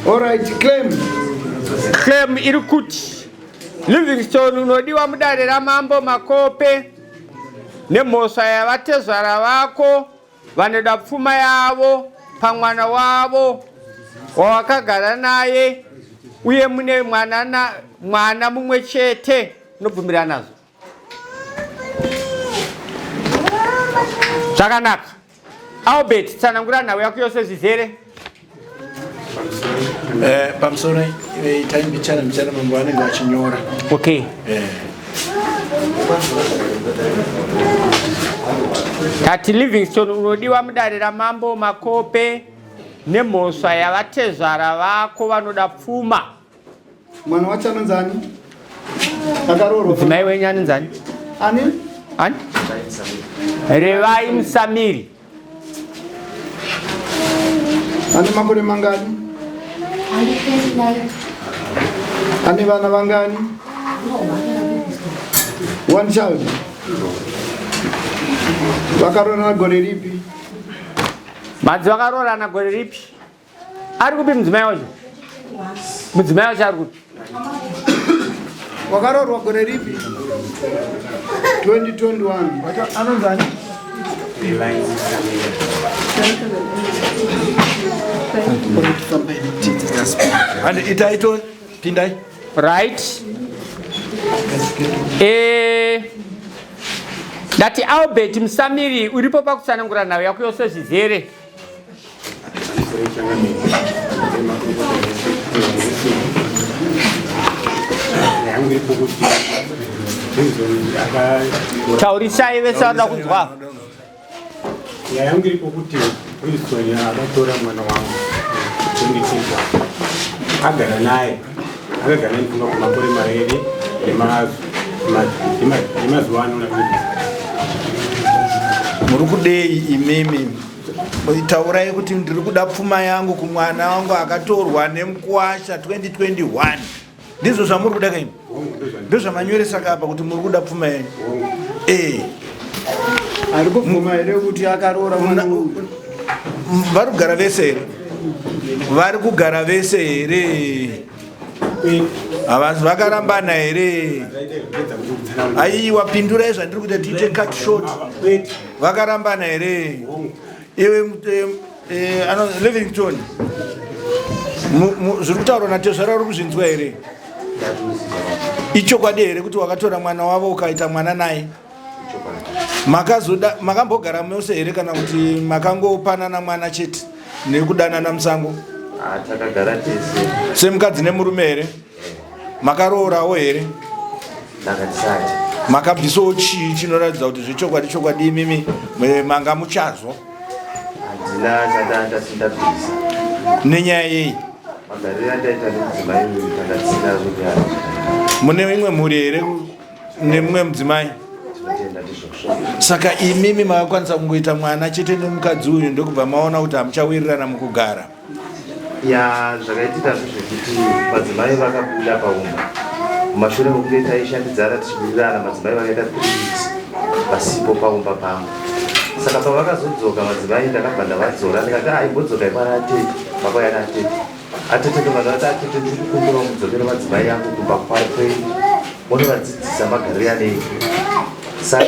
Alright, claim. Claim iri kuti Livingstone unodiwa mudare ramambo Makope nemhosva yavatezvara vako vanoda pfuma yavo pamwana wavo wawakagara naye uye mune mwana na, mwana mumwe chete unobvumirana nazvo zvakanaka Albert tsanangura nhau yako yose zvizere. Eh, pamusoro eh, itai mbichana mbichana mambo vanenge vachinyora. Okay. Eh. Tati Livingstone unodiwa mudare ramambo Makope nemhosva yavatezvara vako vanoda pfuma. Mwana wacho anonzi ani? Akaroorwa. Mudzimai wenyu anonzi ani? Ani? Ani? Revai Musamiri. Ane makore mangani? Ane vana vangani? One child. Vakaroorana gore ripi? Madzi vakaroorana gore ripi? Ari kupi mudzimai wacho? Mudzimai wacho ari kupi? Wakaroorwa gore ripi? 2021. Anonzi ani? Handi itai to pindai. Right. Eh ndati Albert Musamiri uripo pakutsanangura nhau yako yose zvizere. Taurisai vese vanoda kunzwa. Nyaya yangu iripo kuti Wilson akatora mwana wangu 2021 agara naye akagara naye kufunga kwemakore mairi nemazuva anoona muri kudei imimi Taurai kuti ndiri kuda pfuma yangu kumwana wangu akatorwa nemukuwasha 2021. Ndizvo zvamuri kuda kaimi? Ndozvamanyoresa kapa kuti muri kuda pfuma yenyu. Eh. Ari kubvuma here kuti akaroora mwana uyu? Vari kugara vese here? Vari kugara vese here? Havasi vakarambana here? Aiwa pindurai zvandiri kuita tiite cut short. Vakarambana here? Iwe eh, ano Livingstone. Zviri kutaurwa natezvara uri kuzvinzwa here? Ichokwadi here kuti wakatora mwana wavo ukaita mwana naye? Makazoda makambogara mose here kana kuti makangopanana mwana chete nekudanana musango? Ah, takagara tese. Semukadzi nemurume here? Makaroorawo here? Ndakatisati. Makabvisawo chii chinoratidza kuti zvechokwadi chokwadi imimi manga muchazvo? Handina chandandati ndabvisa. Nenyaya yei? Magariro andaita nemudzimai uyu tanga tisina zvekuyana. Mune imwe mhuri here nemumwe mudzimai? Saka imimi makakwanisa kungoita mwana chete nemukadzi uyu ndokubva maona kuti hamuchawirirana mukugara. Ya zvakaitika ndezvekuti madzimai vakabuda paumba mumashure mekunge taishandidzana tichiwirirana madzimai vakaita 3 weeks vasipo paumba pangu saka pavakazodzoka madzimai ndakabva ndavadzora ndikati ah imbodzokai kwana atete vakauya naatete atete ndobva ndavati atete ndiri kukumbira mudzokere madzimai angu kumba kwenyu monovadzidzisa magariro anei saka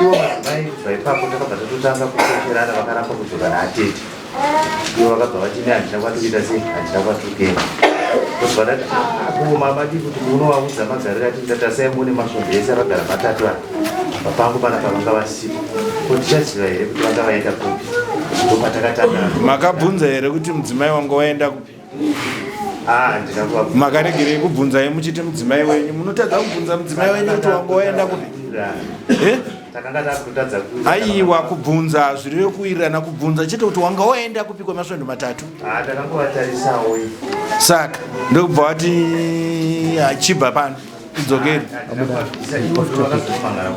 ivo madzimai kubva ipapo takabva tatotanga kukocherana vakaramba kudzoka naatete ivo vakabva vati ne handina kwatikuita sei handina kwatikuenda ndobva ndati ah, ko mama dii kuti munovaudza magariro atikuita tasai muone masvondo ese akagara matatu aya apa pangu panapa vanga vasipo ko tichaziva here kuti vanga vaenda kupi ndopatakatanga Makabvunza here kuti mudzimai wangu waenda kupi? Ah, handina kuvabvunza. Makaregerei kubvunzai muchiti mudzimai wenyu? Munotadza kubvunza mudzimai wenyu kuti wanga waenda kupi? Eh? Takanga takutadza kuwirirana. Aiwa kubvunza hazvireve kuwirirana kubvunza chete kuti wanga waenda kupi kwemasvondo matatu. Ah, takangovatarisawo. Saka ndokubva wati achibva pano udzokere.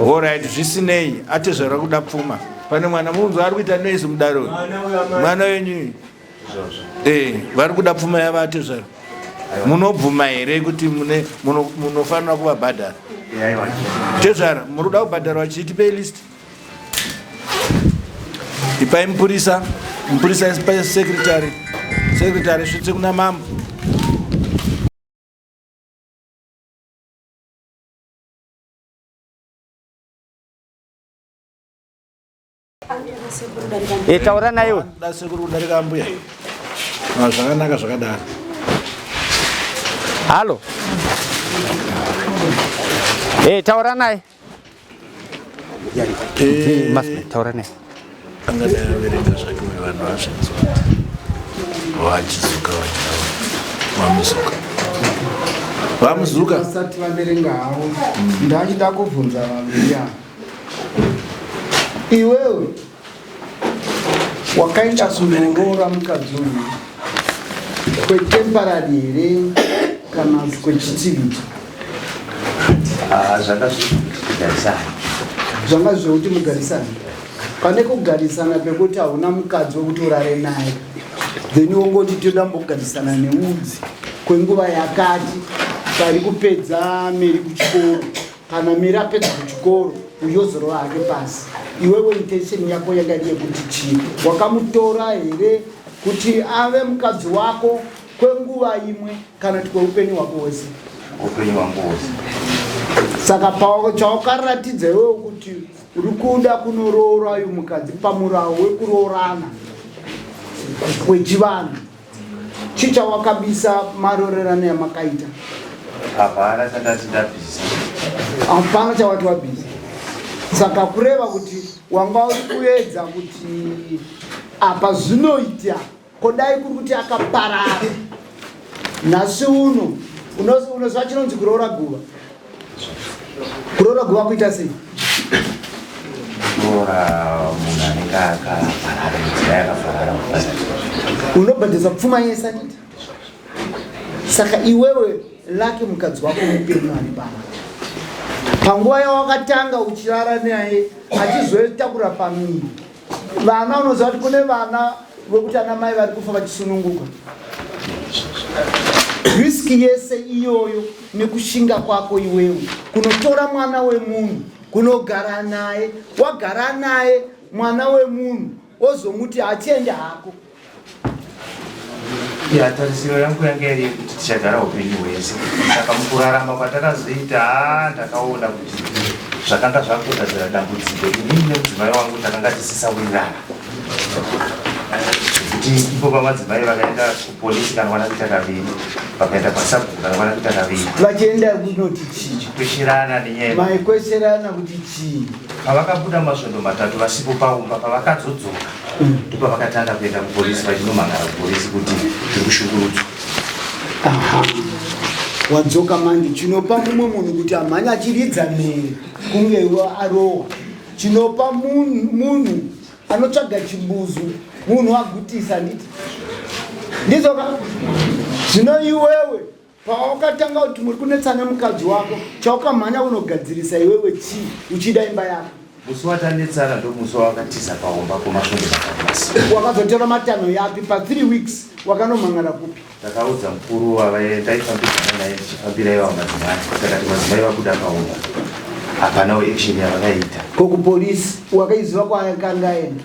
Alright, zvisinei atezvara kuda pfuma. Pane mwana munzwa ari kuita noise mudare uyu. Mwana wenyu uyu. Eh, vari kuda pfuma yavo atezvara. Munobvuma here kuti mune munofanira kuvabhadhara? Tezvara, muri kuda kubhadharwa chii? Tipei list. Ipai mupurisa, mupurisa ipai secretary, secretary svitse kuna mambo. E, taura naiwe. Da sekuru kudarika ambuya. Ah, zvakanaka zvakadaro. Halo. E, taura naye. Eh, Masman, taura naye. Angadai averenga zvake uyu vanhu vazvinzwa. Vachizuka vachitaura. Vamuzuka. Vamuzuka. Vasati vaverenga havo, ndachida kubvunza vaviri ava. Iwewe wakaenda kunoroora mukadzi uyu kwetemporary here kana kuti kwechitsividzo? Ah, zvanga zviri kugarisana. Zvanga zvekuti mugarisane. Pane kugarisana pekuti hauna mukadzi wekuti urare naye, then wongoti toda mbogarisana neudzi kwenguva yakati, pari kupedza Meri kuchikoro, kana Meri apedza kuchikoro uyozorova hake pasi. Iwewe intention yako yanga iri yekuti chii? Wakamutora here kuti ave mukadzi wako kwenguva imwe kana kuti kweupenyu hwako hwese? Upenyu hwangu hwose. Saka chawakaratidza iwewe kuti uri kuda kunoroora uyu mukadzi pamurawo wekuroorana kwechivanhu, chii chawakabisa maroorerano yamakaita? Hapana chandati ndabvisa. Hapana chawati wabvisa. Saka kureva kuti wanga uri kuedza kuti apa zvinoita, kodai kuri kuti akaparara nhasi uno, unoziva chinonzi kuroora guva? Kuroora guva kuita sei? Kuroora munhu anenge akaparara, mudzimai akaparara. Unobhadhisa pfuma yese, anita. Saka iwewe lake mukadzi wako mupenyu ari pano, panguva yawakatanga uchirara naye achizotakura pamiri vana, unoziva kuti kune vana vekuti ana mai vari kufa vachisununguka. Risk yese iyoyo nekushinga kwako iwewe kunotora mwana wemunhu kunogara naye, wagara naye mwana wemunhu, wozomuti hachiende hako. Ya, tarisiro yangu yanga iri yekuti tichagara upenyu hwese. Saka mukurarama kwatakazoita, haa, ndakaona kuti zvakanga zvakugadzira dambudziko. Inini nemudzimai wangu takanga tisisawirirana, zvekuti ipo pamadzimai vakaenda kupolisi kanokwana kuita kaviri, vakaenda kwasabhuku kanokwana kuita kaviri. Vachienda kunoti chii? Kwesherana nenyaya. Maikwesherana kuti chii? Pavakabuda masvondo 3 vasipo paumba, pavakadzodzoka ndopavakatanga kuenda kupolisi, vachinomhangara kupolisi kuti tiri kushungurudzwa. Aha. Wadzoka manje, chinopa mumwe munhu kuti amhanya achiridza mhere kunge arohwa, chinopa munhu anotsvaga chimbuzu, munhu agutisa, handiti ndizoka? Zvino iwewe pawakatanga kuti muri kunetsana mukadzi wako, chaukamhanya unogadzirisa iwewe chii uchida imba yako? Musi watanetsana ndomusi wawakatiza paumba kwemasvondo 3 basi. Wakazotora matanho yapi pa3 weeks? Wakanomhangara kupi? Takaudza mukuru wavaitaifambidzana naye tichifambira ivawo madzimai, takati madzimai vabuda paumba, hapanawo action yavakaita. Ko kupolisi wakaiziva kwaakanga aenda?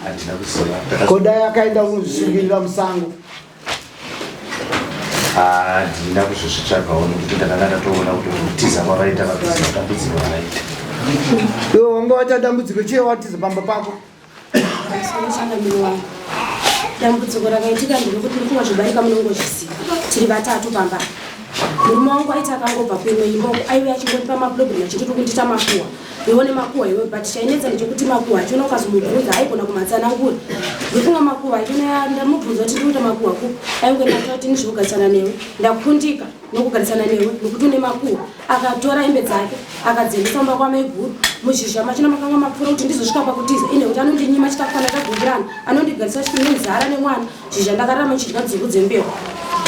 Handina kuziva. Kodai akaenda unozvisungirira musango? Handina kuzozvitsvagawo nekuti ndakanga ndatoona kuti kutiza kwavaita vatiza dambudziko ravaita. Iwe wanga waita dambudziko chiye watiza pamba pako? Changamire wangu, dambudziko rakaitika nderekuti ndiri zvebarika, munongozviziva, tiri vatatu pamba. Murume wangu aiti akangobva kuimwe imba uko, aiuya achingondipa maproblem achiti uri kundiita makuhwa, iwe nemakuhwa iwe. But chainetsa ndechekuti makuhwa achona ukazomubvunza aigona kumatsanangura. Ndofunga makuhwa achona, ndamubvunza kuti ndikuita makuhwa ku, aingoenda kuti ndizvokugarisana newe, ndakundika nokugarisana newe nokuti une makuhwa. Akatora hembe dzake akadziendesa mumba kwamaiguru. Muzhizha machona makanga mapfuura kuti ndizosvika pakutiza ine kuti anondinyima chikafu kana tagumbirana, anondigarisa nenzara nemwana. Zhizha ndakararama ndichidya nzungu dzembeu.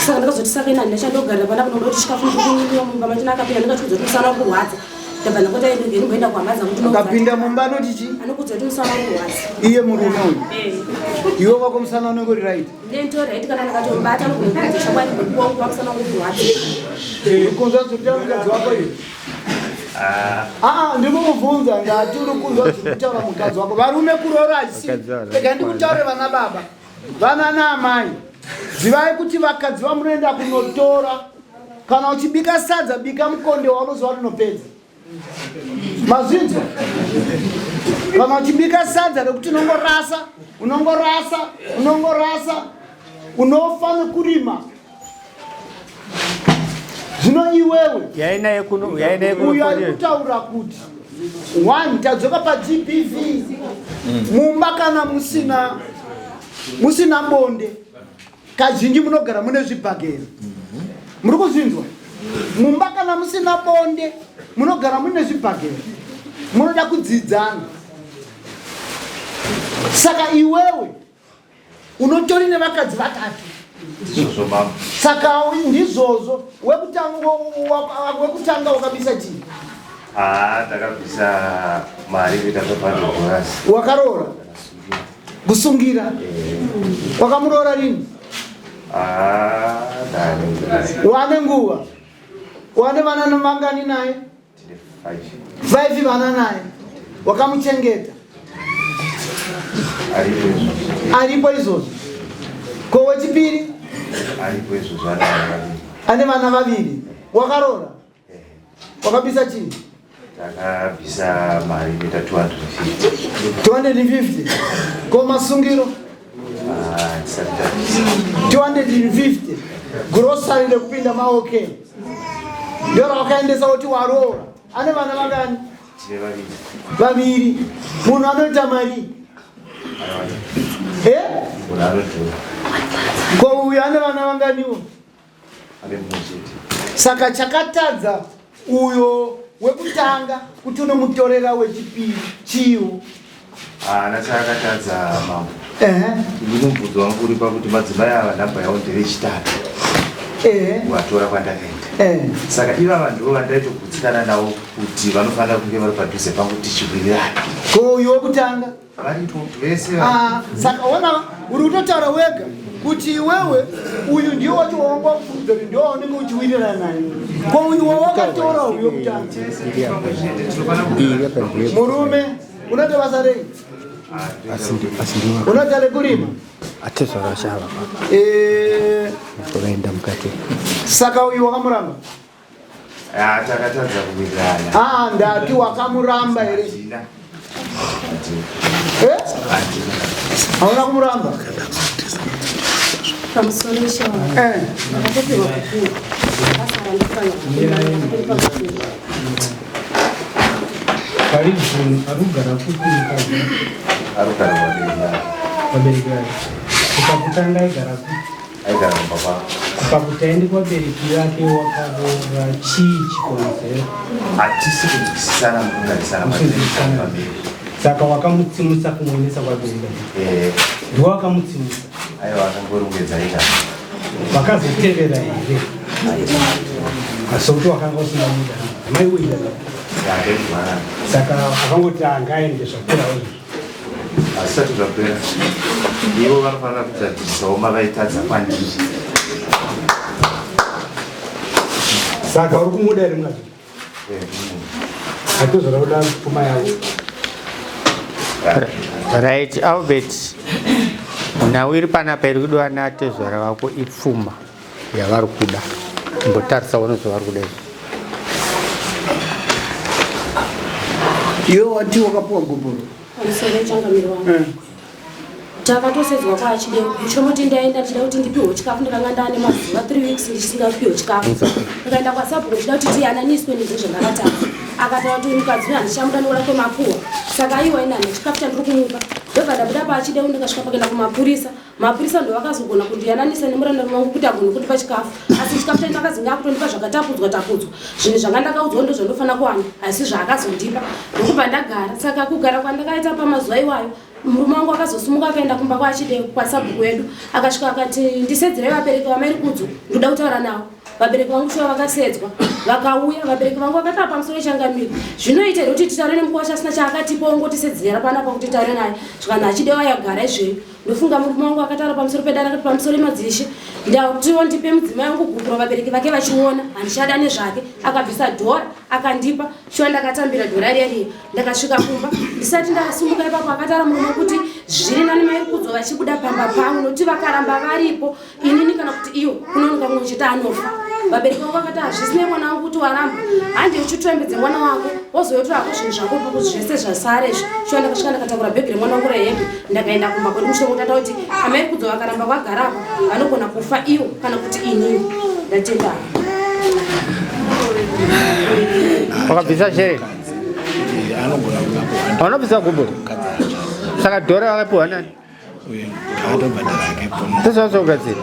Saka ndakazoti saka ina handina chandogarira panapa, nokuda kuti chikafu ndikunyimiwa mumba machona. Akapinda, ndingachikudza kuti musana wakurwadza. Ndabva ndangoti aendege ndimboenda kuhama dzangu. Akapinda mumba anoti chii? Anokudza kuti musana wakurwadza. Iye murume uyu? Iwe wako musana unenge uri right? Nentori kana ndakatomubata anogona chokwadi nekuwangu musana wakurwadza. Uri kunzwa zviri kutaura mukadzi wako iyo? Aa, ndiri kukubvunza, ndati uri kunzwa zviri kutaura mukadzi wako? Varume, kuroora hachisi rega ndikutaure. Vana baba, vana naamai, zivai kuti vakadzi vamunoenda kunotora, kana uchibika sadza, bika mukonde waunoziva rinopedza. Mazvinzwa? Kana uchibika sadza rekuti unongorasa, unongorasa, unongorasa, unofa nekurima. Zvino iwewe uyo ari kutaura kuti one tadzoka paGBV mumba kana musina musina bonde kazhinji munogara mune zvibhagera muri kuzvinzwa mumba kana musina bonde munogara mune zvibhagera munoda kudzidzana saka iwewe unotori nevakadzi vatatu saka ndizvozvo wekutanga wakabisa chii ah, ndakabvisa mari kuita wakaroora Kusungira. Wakamuroora rini? Ah, Wane nguva. Wane vana vangani naye? Five vana naye. Wakamuchengeta. Aripo izvozvo. Ko wechipiri? Aripo izvozvo ane vana vaviri. Wakaroora? Wakabisa chii? Takabvisa mari inoita 250. 250. Ko masungiro? Ah, tisati tabvisa. 250. Grocery rekupinda maok. Ndiro wakaendesa kuti waroora. Ane vana vangani? Tine vaviri. Vaviri. Munhu anoita mari. Eh? Munhu anodhura. Ko uyu ane vana vanganiwo? Saka chakatadza uyo wekutanga kuti unomutorera wechipiri chiwo haana chaakatadza mambo. Ini mubvunzo wangu uri pakuti madzimai ava nhamba yavo ndevechitatu kuvatora kwandakaita. Saka ivava ndivo vandaitogutsikana navo kuti vanofanira kunge vari padhuze pangu tichiwirirana. Ko uyu wekutanga? Varipo vese. Ah, saka ona uri kutotaura wega kuti iwewe uyu ndiwo wacho wawanga wakufunza kuti ndiwo waunenge uchiwirirana naye. Ko uyu wawakatora uyu wekutanga? Murume unoita basa rei? Unoita rekurima? Atezvara shava. Eh, Toenda mukati. Saka uyu wakamuramba? Ah, takatadza kuwirirana. Ah, ndati wakamuramba here? Handina. Eh? Hauna kumuramba? Pamusoro ishawa. Eh. Ndakatopiwa kupiwa. Basa randifanya. Ndakatopiwa. Pari zvino arikugara kupi mukadzi? Arikugara kuvabereki vake. Vabereki vake. Pakutanga aigara kupi? Aigara kumba kwavo. Pakuti aende kuvabereki vake wakaroora chii chikonzero? Hatisi kunzwisisana mukugarisana Musinzwisisana. pamberi. Saka wakamutsimusa kumuendesa kuvabereki vake. Eh, Ndiwe wakamutsimusa. aiwa akangorongedza ega. Vakazotevera here? Asi kuti wakanga usingamuda. Mai uida. Yakaigwana. Saka akangoti angaende zvakurawo izvi. Hazvisati zvapera. Ivo vanofanira kugadzirisawo mavaitadza kwandiri. Saka uri kumuda here mukadzi? Eh, Hatozora kuda pfuma yavo. Right, Albert. Nhau iri panapa iri kudiwa natezvara vako ipfuma yavari kuda. Imbotarisa uone zvavari kuda izvi. Iwe wati wakapuwa gupuro. Pamusoro changamire wangu. Takatosedzwa kwaachideo chomoti ndaenda ndichida kuti ndipiwe chikafu ndakanga ndaane mazuva 3 weeks ndichisingapiwe chikafu. Ndikaenda kwasabhuku ndichida kuti tiyananiswe nezvo zvandakatadza. Akataura kuti mukadzi uyu handichamuda nekuda kwemakuhwa. Saka aiwa ini handina chikafu chandiri kumupa. Ndobva ndabuda paachideo ndikasvika pakaenda kumapurisa. Mapurisa ndo vakazogona kundiyananisa nemurandaro wangu kuti agone kundipa chikafu. Asi chikafu chacho ndakazi akutondipa zvakatapudzwa tapudzwa. Zvinhu zvanga ndakaudzwa ndo zvandofanira kuwana asi zvaakazondipa. Ndokubva ndagara. Saka kugara kwandakaita pamazuva iwayo murume wangu akazosimuka akaenda kumba kwaachide kwasabhuku wedu. Akasvika akati ndisedzerei vabereki vamai Rukudzo ndoda kutaura navo. Vabereki vangu shuwa vakasedzwa vakauya. Vabereki vangu vakati pamusoro changamire zvinoita here kuti titaure nemukwasha asina chaakatipa ongotisedzera panapa kuti titaure naye. Zvikanzi achidewa yagara izveyo. Ndofunga murume wangu akataura pamusoro pedare akati pamusoro emadzishe ndatiwo ndipe mudzimai wangu gupuro vabereki vake vachiona handichada nezvake. Akabvisa dhora akandipa shuwa ndakatambira dhora riya riya. Ndakasvika kumba ndisati ndasumuka ipapo akataura murume kuti zviri nani mai Rukudzo vachibuda pamba pangu nokuti vakaramba varipo inini kana kuti iyo kunonoka mumwe chete anofa. Vabereki vangu vakati hazvisinei mwana wangu kuti waramba, handi uchitora hembe dzemwana wako wozoyotora hako zvinhu zvako pakuti zvese zvasara izvi. Shuwa ndakasvika ndakatakura bhegi remwana wangu rehembe ndakaenda kumba kwedu mushure mekuti kuti amai Rukudzo vakaramba vagara apa vanogona kufa ivo kana kuti inini. Ndatenda. Wakabvisa shere? Hauna gumbo? Saka dhora wakapiwa nani? Tozvazogadzira.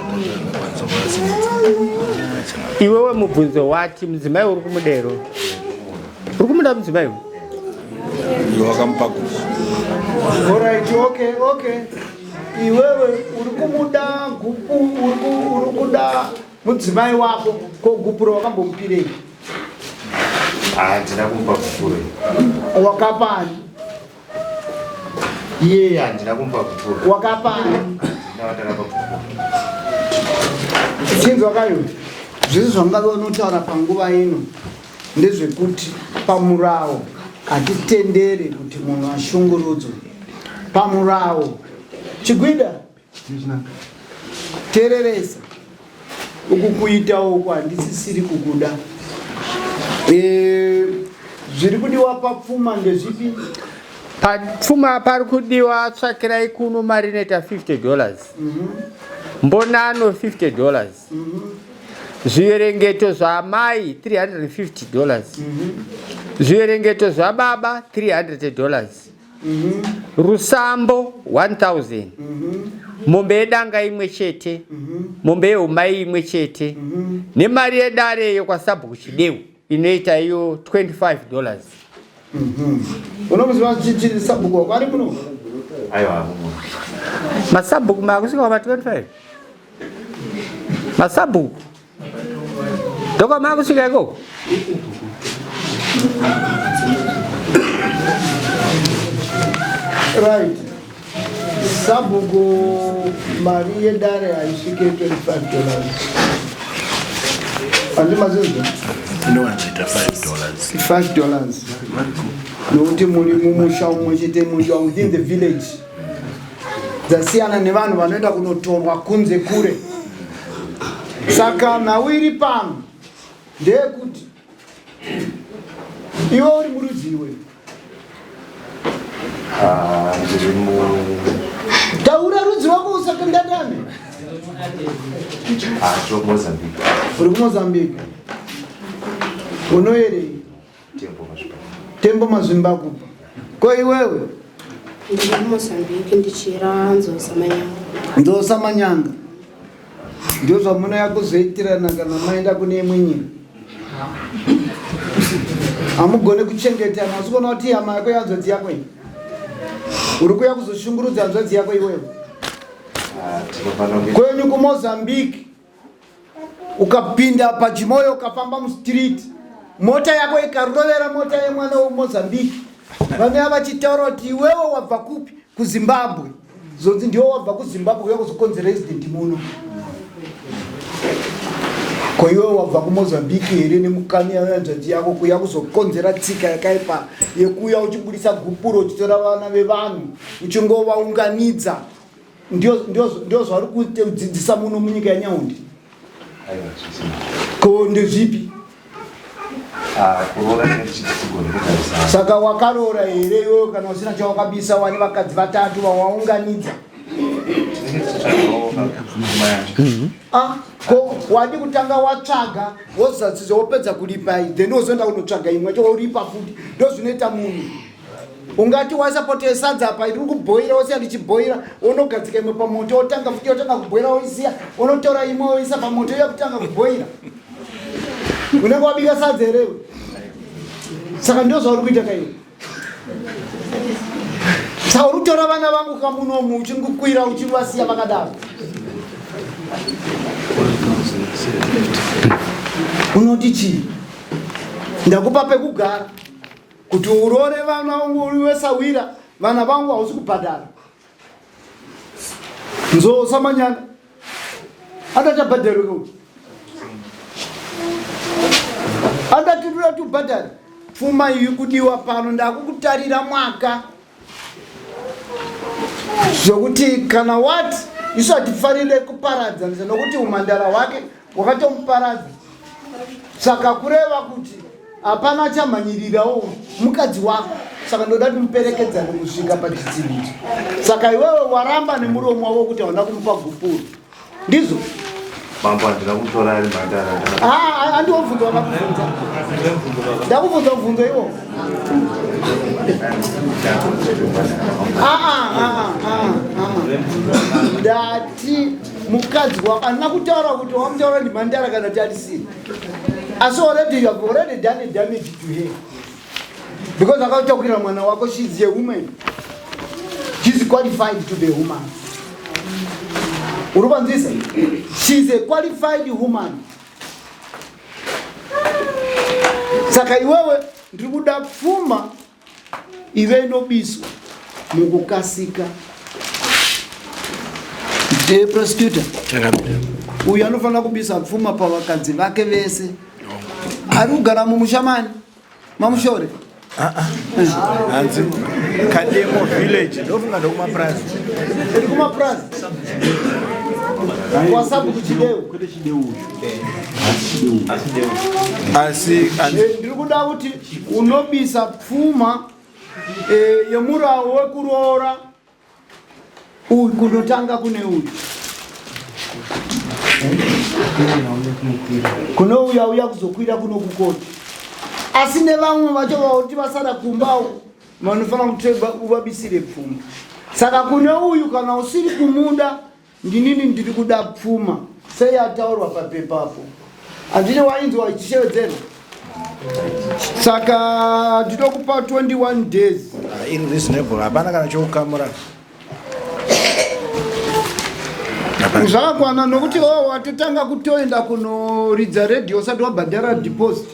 Iwewe mubvunzo wati mudzimai uri kumudero. Uri kumuda mudzimai uyu? Iwe wakamupa gumbo. Alright, okay, okay. Iwewe uri kumuda gupu, uri kuda mudzimai wako, ko gupuro wakambomupirei? Handina kumupa gupuro. Wakapa ani? Iye handina kumupa gupuro. Wakapa ani? Handina wandakapa gupuro. Chinzwa kayo, zvese zvangave unotaura panguva ino ndezvekuti pamurawo hatitendere kuti munhu ashungurudzwe. Pamurawo chigwida tereresa uku kuita uku handisisiri kukuda. Zviri kudiwa papfuma ndezvipi? Papfuma pari kudiwa tsvakirai kuno mari inoita $50. Mbonano $50. Zviverengeto zvaamai $350. Zviverengeto zvababa $300. Rusambo 1000. Mombe yedanga imwe chete. Mombe yeumai imwe chete. Nemari yedare yekwasabhuku Chideu inoita iyo $25. Unomuziva chichi sabhuku wako ari muno? Aiwa, muno. Masabhuku makusvika pa 25. Masabhuku. Ndokwa makusvika ikoko. Right. Sabhuku mari yedare haisvike $25. Handi mazizwa? Inowanzoita $5. $5. Nokuti muri mumusha umwe chete you are within the village. Dzasiyana nevanhu vanoenda kunotorwa kunze kure. Saka nhau iri pano ndeyekuti iwe uri murudzi iwe. Ndiri mu Taura rudzi rwako usakandatame. Tiri kuMozambique. Uri kuMozambique. Unoyerei? Tembo Mazvimbakupa. Tembo Mazvimbakupa. Ko iwewe? Ndiri kuMozambique ndichira Nzosa Manyanga. Nzosa Manyanga. Ndio zvamunouya kuzoitirana kana maenda kune imwe nyika. Hamugone kuchengetana, asi kuona kuti hama yako yanzvadzi yako iyi. Uri kuuya kuzoshungurudza hanzvadzi yako iwewe. Kwenyu kuMozambique ukapinda pachimoyo ukafamba mustreet, mota yako ikarovera mota yemwana weMozambique, vanouya vachitaura kuti iwewe wabva kupi? KuZimbabwe. Zonzi ndiwe wabva kuZimbabwe kuuya kuzokonzera resident muno. Ko iwewe wabva kuMozambique here nemukani yanzvadzi yako kuuya kuzokonzera tsika yakaipa yekuuya uchibudisa gupuro uchitora vana vevanhu uchingovaunganidza? Ndio zvauri kudzidzisa muno munyika yeNyaundi? Ko ndezvipi? Saka wakaroora here iwewe kana usina chawakabisa? Wani vakadzi vatatu vawaunganidza. Ko wadi kutanga watsvaga wozadzidza wopedza kuripa iyi, then wozoenda kunotsvaga imwe yacho woripa futi. Ndozvinoita munhu. Ungati waisa poto yesadza apa iri kubhoira, wosiya ndichibhoira, wonogadzika imwe pamoto, wotanga futi, wotanga kubhoira, woisiya, wonotora imwe woisa pamoto iya kutanga kubhoira. Unenge wabika sadza here iwe? Saka ndio zvauri kuita kaiwe. Saka uri kutora vana vangu kamunomu uchingokwira uchivasiya vakadaro. Unoti chii? Ndakupa pekugara kuti uroore vana vangu uriwe sawira, vana vangu hausi kubhadhara. Nzosa Manyanga andachabhadharwe kuti andatidura kuti ubhadhare pfuma iyi kudiwa pano. Ndakukutarira mwaka zvokuti kana wati isu hatifanire kuparadzanisa, nokuti umhandara hwake wakatomuparadza. Saka kureva kuti hapana achamhanyirirawo mukadzi wako, saka ndoda kuti muperekedzane kusvika pachitsividzo. Saka iwewe waramba nemuromo wavo kuti hauna kumupa gupuro, ndizvo? Mambo, handina kutora ari mhandara. Handiwo mubvunzo wakakubvunza, ndakubvunza mubvunzo iwo. Ndati mukadzi wako handina kutaura kuti wamutaura ndimhandara kana kuti arisiri, asi already you have already done a damage to her because akatakurira mwana wako. She's a woman, she's qualified to be a woman. Uri kwanzisa? She's a qualified woman. Saka iwewe ndiri kuda pfuma ive inobiswa mukukasika. De prosecutor uyu anofanira kubisa pfuma pavakadzi vake vese. Ari kugara mumusha mani mamushore? Hanzi Kademo village, ndofunga ndokumapurazi. Iri kumapurazi kwasabu kuchideu. Asi Ndiri kuda kuti unobisa pfuma yemurawo wekuroora uyu kunotanga kune uyu, kune uyu auya kuzokwira kuno kukoti, asi nevamwe vacho vakuti vasara kumba vanofanira kuti uvabisire pfuma. Saka kune uyu, kana usiri kumuda, ndinini ndiri kuda pfuma seyataurwa papepapo. Handini wainzwa ichishevedzerwa? Saka ndinokupa 21 days. Ah, iri reasonable, hapana kana chokukamura. Zvakakwana nokuti o watotanga kutoenda kunoridza redhiyo usati wabhadhara deposit.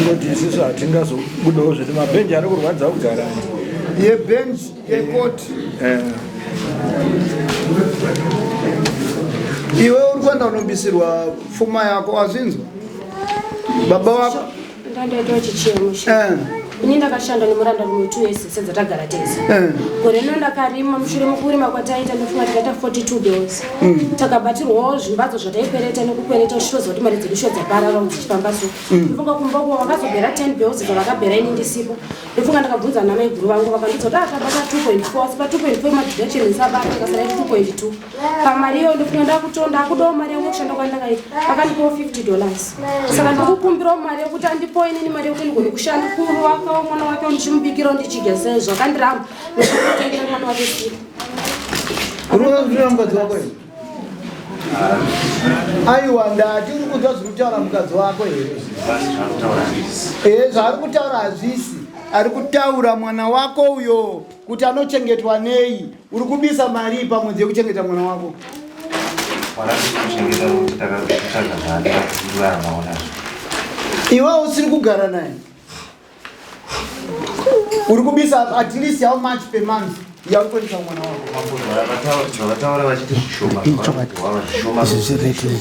Ngoti isusu hatingazobudawo zvedu, mabhenji ari kurwadza kugara. Yebench yekoti. Iwe uri kuenda kunobisirwa pfuma yako, wazvinzwa? Baba wako Ndandaitawo chichemo. Ini ndakashanda nemuranda rumwe 2 years sedzatagara tese. Gore rino ndakarima. Mushure mekurima kwataita, ndofunga tikaita 42 days, takabatirwawo zvimbatso zvataikwereta nekukwereta, uchitoziva kuti mari dzedu sho dzaparara dzichifamba. So ndofunga kumba uko vakazobhera 10 bales dzavakabhera ini ndisipo. Ndofunga ndakabvunza namaiguru vangu, vakandidza kuti akabata 2.4, asi pa 2.4 madeduction isabata, ikasara 2.2 pamari iyoyo. Ndofunga ndakutonda akudawo mari yangu yekushanda kwandakaita, akandipawo $50. Saka ndikukumbirawo mari yekuti andipawo inini mari yekuti ndigone kushanda kuvakawo mwana wake, ndichimubikirawo, ndichidya sezvo akandiramba nekutengera mwana wake sipo. Uri kuona mukadzi wako here? Aiwa, ndati uri kunzwa zviri kutaura mukadzi wako here? Ee, zvaari kutaura hazvisi. Ari kutaura mwana wako uyo kuti anochengetwa nei. Uri kubisa mari pamwedzi yekuchengeta mwana wako? Mwana kuchengeta nokuti takatsvaga mari kuraramawo nazvo. Iwe usiri kugara naye, uri kubisa at least how much per month yauri kuendesa mwana wako? Zvavataura vachiti zvishoma, zvavanopiwa zvishoma.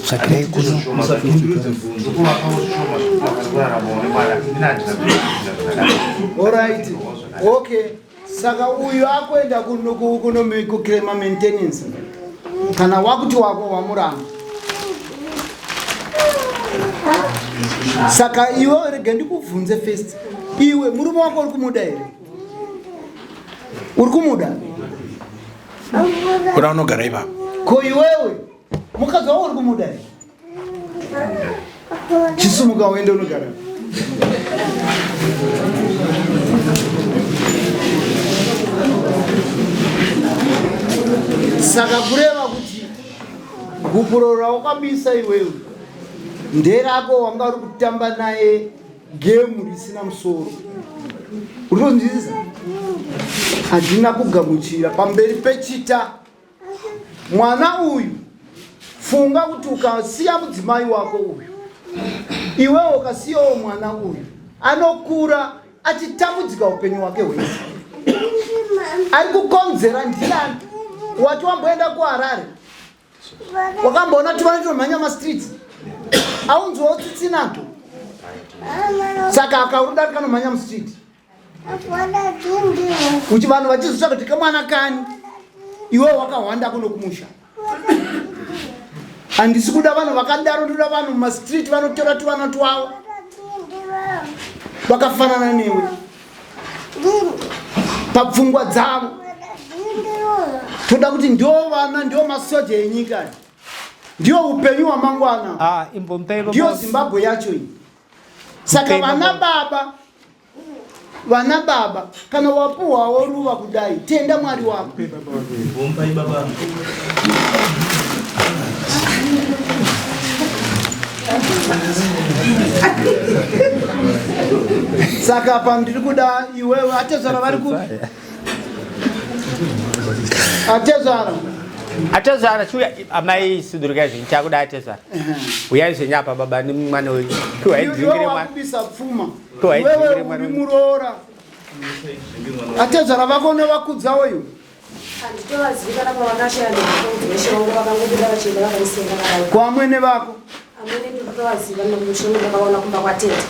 Tsvakirai kuno. Ndokuvakawo zvishoma zvekuti kuraramawo nemwana. Ini handina kuita zvakadaro. Alright, okay. Saka uyu akuenda kuclaima maintenance kana wakuti wako wamuramba. Saka iwe, rega ndikubvunze first, iwe murume wako uri kumuda here? Uri kumuda? Kuda unogara ipapo. Ko iwewe mukadzi wako uri kumuda here? Chisumuka uende unogara. Saka kureva kuti gupuro rawakabisa iwewe nderako, wanga uri kutamba naye gemu risina musoro. Uri kunzwisisa? Handina kugamuchira pamberi pechita. Mwana uyu, funga kuti ukasiya mudzimai wako uyu, iwewe ukasiyawo mwana uyu, anokura achitambudzika upenyu hwake hwese. Ari kukonzera ndiani? Wati wamboenda kuHarare, wakamboona tuvana tunomhanya mastreets, aunzwawo tsitsi nato? Saka akaruda kanomhanya mustreet uchi, vanhu vachizotsvaka kuti kamwana kani, iwe wakahwanda kuno kumusha. Handisi kuda vanhu vakadaro, ndoda vanhu mumastreet vanotora tuvana twavo vakafanana newe papfungwa dzavo. Toda kuti ndio vana, ndio masoja enyika, ndio upenyu hwamangwana, Ah, ndiyo Zimbabwe yacho iyi. Saka vana baba, vana baba, kana wapuhwawo ruva kudai, tenda Mwari wako. Saka apa ndiri kuda iwewe, atezvara vari kupi? Atezvara, Atezvara, chiuya amai, sudurukai zvenyu, chakuda atezvara. Uyai zvenyu apa baba nemwana wenyu. Piwai iwe dzingire mwana. wakubisa pfuma, Piwai iwewe dzingire mwana uri wenyu. muroora. Atezvara vako unovakudzawo iwe? Handitovazivi kana pavakashaya ndikuudza wangu, vakangobuda vachienda vakandisenga vakauya. Kwamwene vako? Amwene ndikutovaziva nokumushomo, ndakaona kumba kwatete.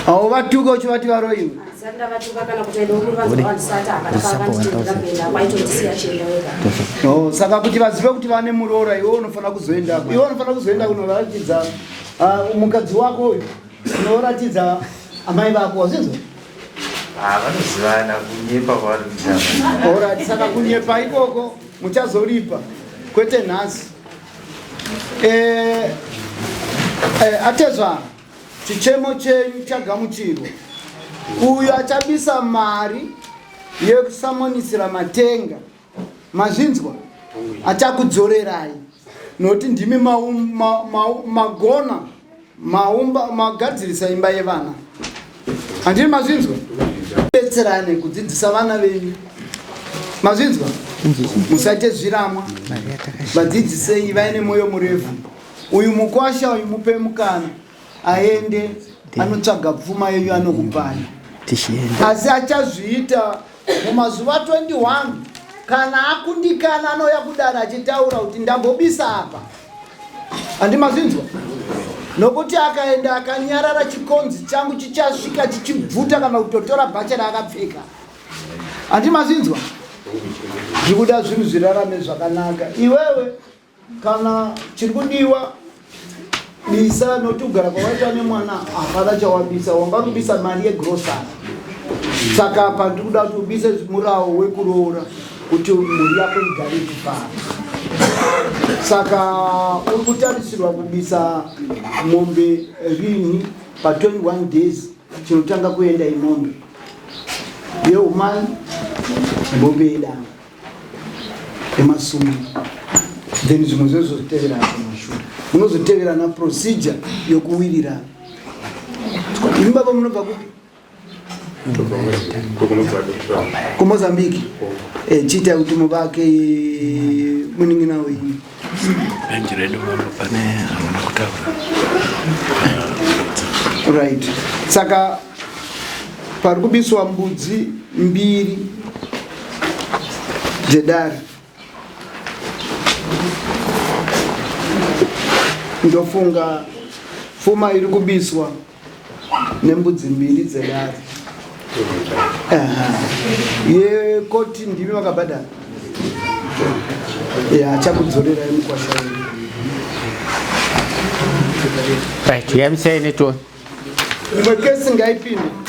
Hauvatuka uchivati varoiwe? Handisati ndavatuka kana kuti aida muri vanhu vandisati, hapana pavakanditendera kuenda, kwaitondisiya chienda wega. Oh, saka kuti vazive kuti vane muroora, iwe unofanira kuzoenda, iwe unofanira kuzoenda kunoratidza mukadzi wako uyu, unoratidza amai vako, wazvinzwa? Ah, vanozivana, kunyepa kwavari kuita. Alright, saka kunyepa ikoko muchazoripa, kwete nhasi. Atezvara, chichemo chenyu chagamuchirwa. Uyu achabisa mari yekusamonisira matenga, mazvinzwa, achakudzorerai nokuti ndimi magona maumba magadzirisa imba yevana. Handini mazvinzwa? Betserane kudzidzisa vana venyu, mazvinzwa? Musaite zviramwa, vadzidzisei vaine mwoyo murefu. Uyu mukwasha uyu mupe mukana aende anotsvaga pfuma yenyu anokupai, asi achazviita mumazuva 21. Kana akundikana, anouya kudara achitaura kuti ndambobisa apa. Handi mazvinzwa? Nokuti akaenda akanyarara, chikonzi changu chichasvika chichibvuta kana kutotora bhacha raakapfeka. Handi mazvinzwa? Zvikuda zvinhu zvirarame zvakanaka. Iwewe kana chiri kudiwa, bisa, nokuti kugara kwawaita nemwana hapana chawabisa, wanga kubisa mari yegrosari. Saka apa ndiri kuda kuti ubise murawo wekuroora kuti mhuri yako igare ichifara. Saka uri kutarisirwa kubisa mombe rini? Pa21 days chinotanga kuenda imombe yeumai, mombe yedanga yemasumu, then zvimwe zvozotevera kumashure. Munozoteverana procedure yokuwirirana. Imi baba munobva kupi? KuMozambique. Chiitai kuti muvake munin'ina wenyu. Benji redu mambo, pane hamuna kutaura. Right, saka pari kubiswa mbudzi mbiri dzedare. Ndofunga pfuma iri kubiswa nembudzi mbiri dzedare. Aha. Yekoti ndimi vakabhadhara ya, achakudzorerai mukwasha wenyu. Right, yamisai netoni. Imwe kesi ngaipinde.